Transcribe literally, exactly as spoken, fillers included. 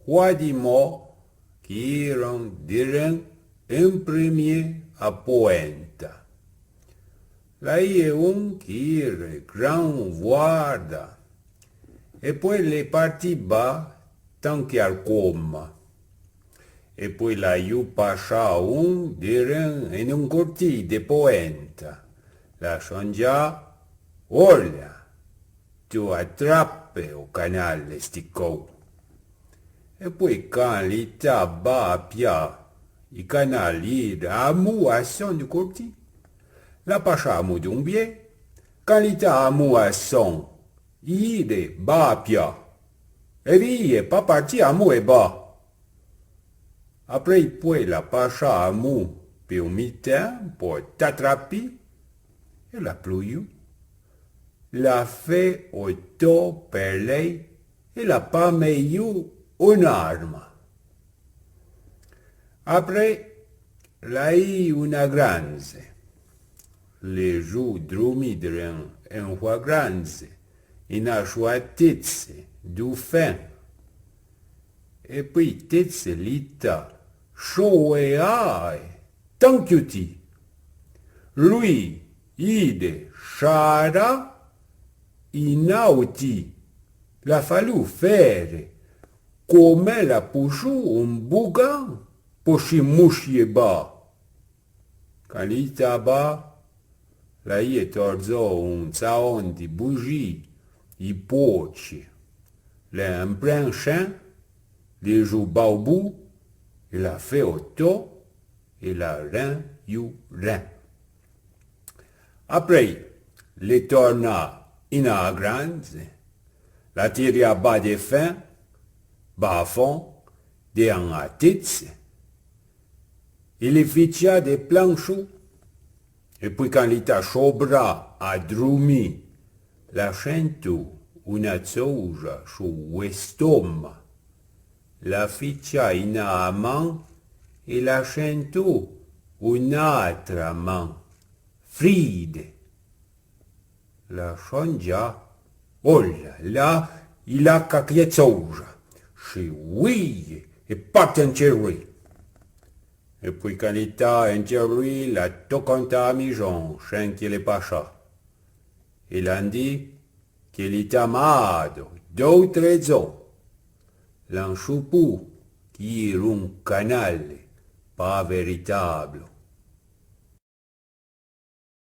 Hua di mò ki iron dèrin en premié a poenta. L'a ie oun ki ire gran vouarda, e poué l'è parti ba tanque al coma. E poué l'a iu pachà oun dèrin en oun cortì de poenta. L'a chondjà: Ola, tu atrape o canale sti cou. E poué can l'i tà ba a pià, i canale ire amou a son du cortì. L'a pachà amou d'oun bié. Can l'i tà amou a son, i ire ba a pià. E ri è pa parti amou e ba. Aprì poué l'a pachà amou pe oun mitin po t'atrapì, e l'a plu iu. L'a fé o to per lèi, e l'a pa mé iu oun arma. Aprì l'a ie ouna granze. L'a ju drumì dèrin en hua granze, i n'a choua tètse du fen. E poué tètse l'i tà choua e tanque ti. Lui ire chara i n'a o ti. L'a falu fére comèn l'a pouchù oun bougan po chi mouchié ba. Can l'i tà ba, l'a ie tordzo oun tsaon di bouji i poche. L'a emprin chen, l'a ju ba o bou, e l'a fé o to, e l'a rin iu rin. Aprì l'è tornà in a granze, l'a tirià ba de fen, ba a fon, de an a tètse, e l'a fichà de plan chu. E poué can l'i tà chobrà a drumì, l'a chentu ouna tsouja chu o estoma. L'a fichà in a man e l'a chentu oun'atra man fride. L'a chondjà: Ola, la, i l'a caclé tsouja. Chi ouie e parte en tcherui. E poué can l'i tà en tcherui l'a to contà a mijon chen que l'è pachà. E l'an di que l'i tà mado dou tré zo. L'an chupù ki ire oun canale pa veritablo.